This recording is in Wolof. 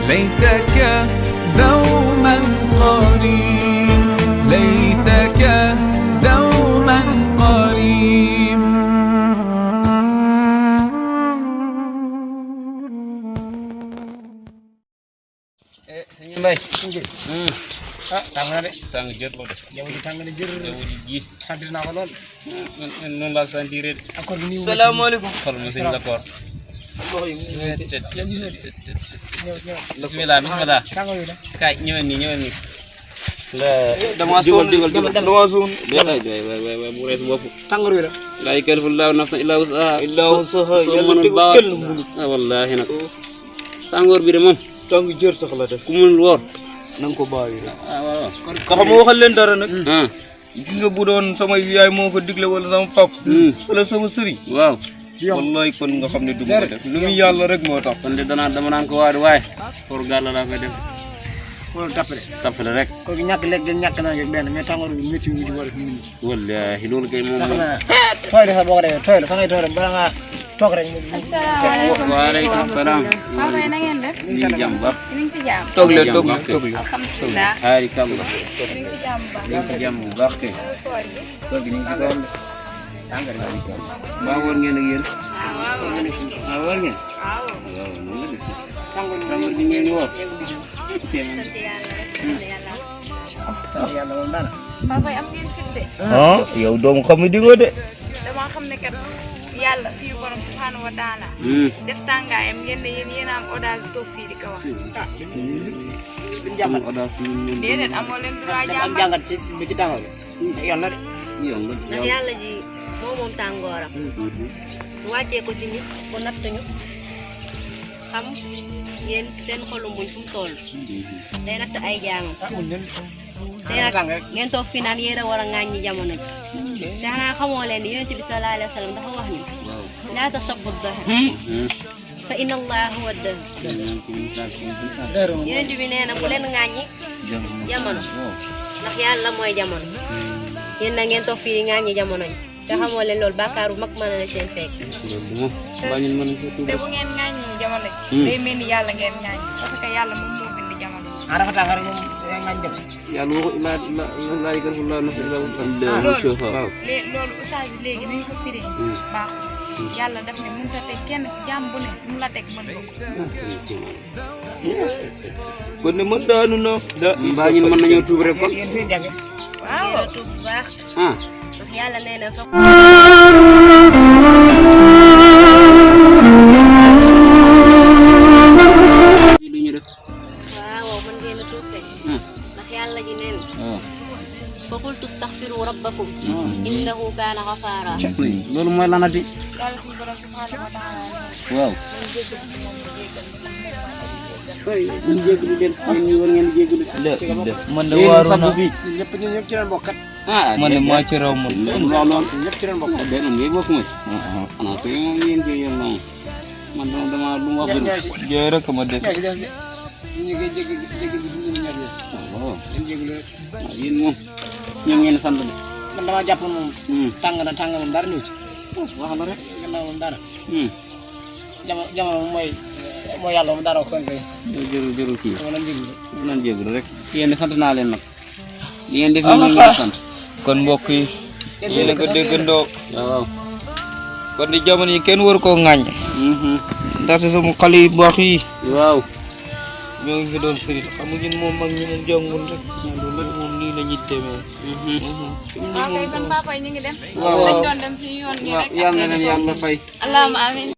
ليتك دوما قريب، ليتك دوما قريب. Mbay tàng na de tàng jër ba de jaww ji tàng na jër jaww ji ji sant naa ko lool noonu laa sentiré de accord bi nii salaamaaleykum xol ma sëñ la koor ñëw bismillah bismillah tàngoor yi la kaay ñëwal nii la dama sonn dama sonn way bu rees bopp tàngoor yi la la yukallifu llaahu nafsan illaa wus'ahaa yàlla tegu kenn mënul wallaahi nag tàngoor bi de moom tàng jër sax la def ku mënul woor na nga ko bàyyi rek waaw ka xam waxal leen dara nag gis nga bu doon sama yaay moo ko digle wala sama pap wala sama sëriñ waaw wallahi kon nga xam ne du ma ko def lu mu yàlla rek moo tax kon de dama naan ko waaye for gàlla laa koy def xool tappale rek ko ñàkk lekk ñàkk naa rek benn mais tàngoor bi métti wu ci war a fi wallaahi loolu kay moom sax na tooy la sax boo ko defee tooy la fa ngay tooy rek bala ngaa toog rek asalaamaaleykum waaleykum salaam papa yi na ngeen def ñu ngi jàmm baax ñu ngi ci jàmm toog leen alhamdulilah xaari kàlla ñu ngi ci jàmm baax ñu ngi ci jàmm bu baax kay koor gi toog ñu ngi ci kawam de mbaa woor ngeen ak yéen woor ngeen waaw waaw noonu la de tàngoor bi ngeen di woor sant yàlla rek sant yàlla sant yàlla moom dara papa yi am ngeen fit de yow doomu xam ne di nga de dama xam ne kat yàlla suñu borom subhanahu wa taala def tàngaayam ngeen ne yéen a am audace toog fii di ko wax duñ jàmbat déedéet amoo leen droit ak jàmbat jàngat ci bi ci tàngoor bi yoon na de ndax yàlla ji moom tàngooram wàccee ko ci nit ko natt ñu xam yéen seen xolu muñ fu mu toll day natt ay jaamam te nag ngeen toog fi naan yéen a war a ŋàññi jamono ji te xanaa xamoo leen ni yonent bi sallallahu alayhi wa sallam dafa wax ni laa tasabbu dahr fa inna allaha huwa dahr yonent bi nee na bu leen ŋàññi jamono ndax yàlla mooy jamono yéen na ngeen toog fii di ŋàññi jamono ji te xamoo leen loolu bàkkaar bu mag mën na seen fekk te bu ngeen ŋàññi jamono ji day mel ni yàlla ngeen ŋàññi parce que yàlla moom moo bind jamono dafa tàng rek moom ngañ jëm yàlla waxu laa yukallifu llaahu nafsan illaa wus'ahaa loolu oustaz bi léegi nañ ko firi baaxul yàlla daf ne mënut a teg kenn jàmm bu ne mu la teg mën nga ko kon ne ma daanu na mbaa ñun mën nañoo tuub rek kon yéen fii jàng waaw tuub bu baax ndax yàlla nee na fa lu ñu def waaw mën ngeen a tuub kay ndax yàlla ji nee na fa qultu astaghfiru rabbakum innahu kaana ghafaara loolu mooy lanati yàlla suñu borom subhanahu wa taala waaw ñu jéggal si moom ñu jéggal ñu jégalu leen yéen ñi war ngeen jégalu man de waaru na bi ñëpp ci leen bokkat man de maa ci raw man loolu ñëpp ci leen bokk benn ngay bokk ma ci xanaa koy moom yéen koy yéen moom man dama lu mu wax jooy rek ma des ñoo si des de ñu ngi jéggi bi suñu ñoo si des waaw yéen jégalu rek yéen moom ñoom ngeen sant de man dama jàpp moom tàng moom dara ñëw ci wax la rek gannaaw moom dara jamono moom mooy yàlla moom dara ko koy jërul kii dama leen jégalu nan jégalu rek yéen sant naa leen nag li ngeen def ñu ngi sant kon mbokk yi yéen a ko déggandoo waaw kon di jamono yi kenn waru koo ŋàññ ndaxte sama xale yu baax yi waaw ñoo ngi doon firi xam nga ñun moom mag ñi leen jàngul rek moom nii la ñuy demee waaw kay kon papa yi ñu ngi dem waaw dañ doon dem suñu yoon nii rek yàlla na leen yàlla fay allahumma amin